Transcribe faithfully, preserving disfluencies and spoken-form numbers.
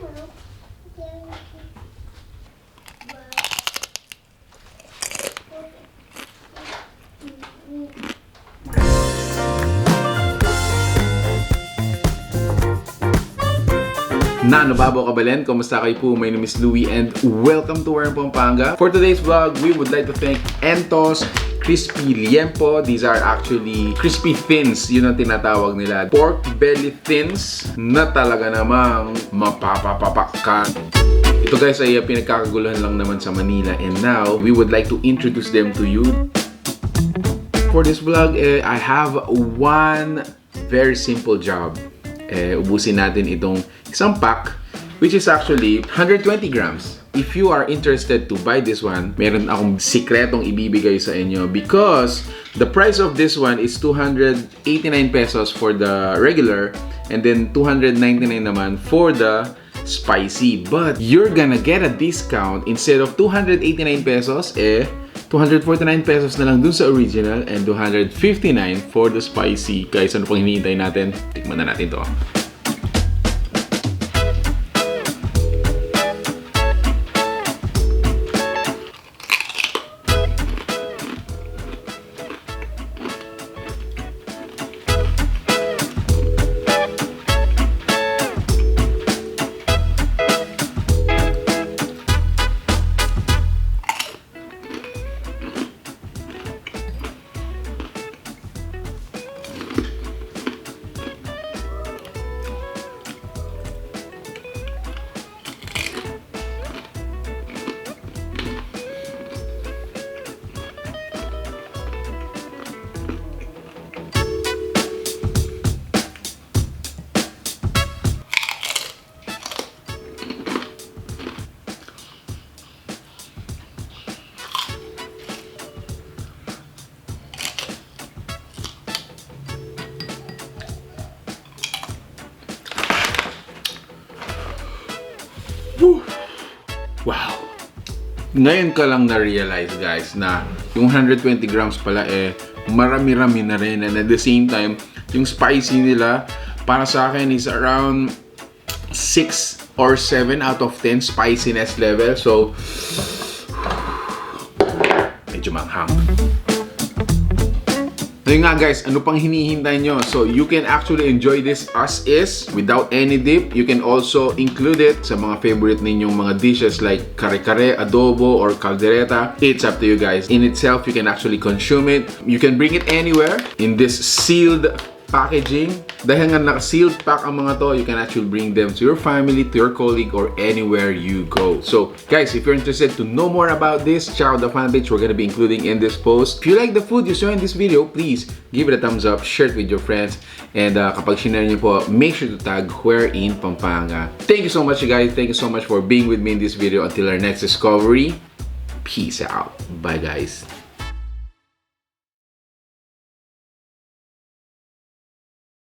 Nanu babaw, kabalen? Kumusta kayo po? My name is Louie and welcome to Where in Pampanga. For today's vlog, we would like to thank Entos Crispy Liempo. These are actually crispy thins, yun ang tinatawag nila. Pork belly thins na talaga namang mapapapapakan. Ito guys ay, uh, pinagkakaguluhan lang naman sa Manila, and now we would like to introduce them to you. For this vlog, eh, I have one very simple job. Eh, ubusin natin itong isang pack, which is actually hundred twenty grams. If you are interested to buy this one, meron akong sikretong ibibigay sa inyo because the price of this one is two hundred eighty-nine pesos for the regular and then two hundred ninety-nine naman for the spicy. But you're gonna get a discount. Instead of two hundred eighty-nine pesos, eh, two hundred forty-nine pesos na lang dun sa original and two hundred fifty-nine for the spicy. Guys, ano pang hinihintay natin? Tikman na natin to. Woo! Wow! Ngayon ka lang na-realize, guys, na yung hundred twenty grams pala, eh, marami-rami na rin. And at the same time, yung spicy nila, para sa akin is around six or seven out of ten spiciness level. So, medyo manghang. Ayun nga guys, ano pang hinihintay nyo? So you can actually enjoy this as is without any dip. You can also include it sa mga favorite ninyong mga dishes like kare-kare, adobo, or caldereta. It's up to you guys. In itself, you can actually consume it. You can bring it anywhere in this sealed packaging. Dahil nga naka-sealed pack ang mga to, you can actually bring them to your family, to your colleague, or anywhere you go. So, guys, if you're interested to know more about this, check out the fan page we're gonna be including in this post. If you like the food you saw in this video, please give it a thumbs up, share it with your friends, and uh, kapag shinare nyo po, make sure to tag Where in Pampanga. Thank you so much, guys. Thank you so much for being with me in this video. Until our next discovery, peace out. Bye, guys.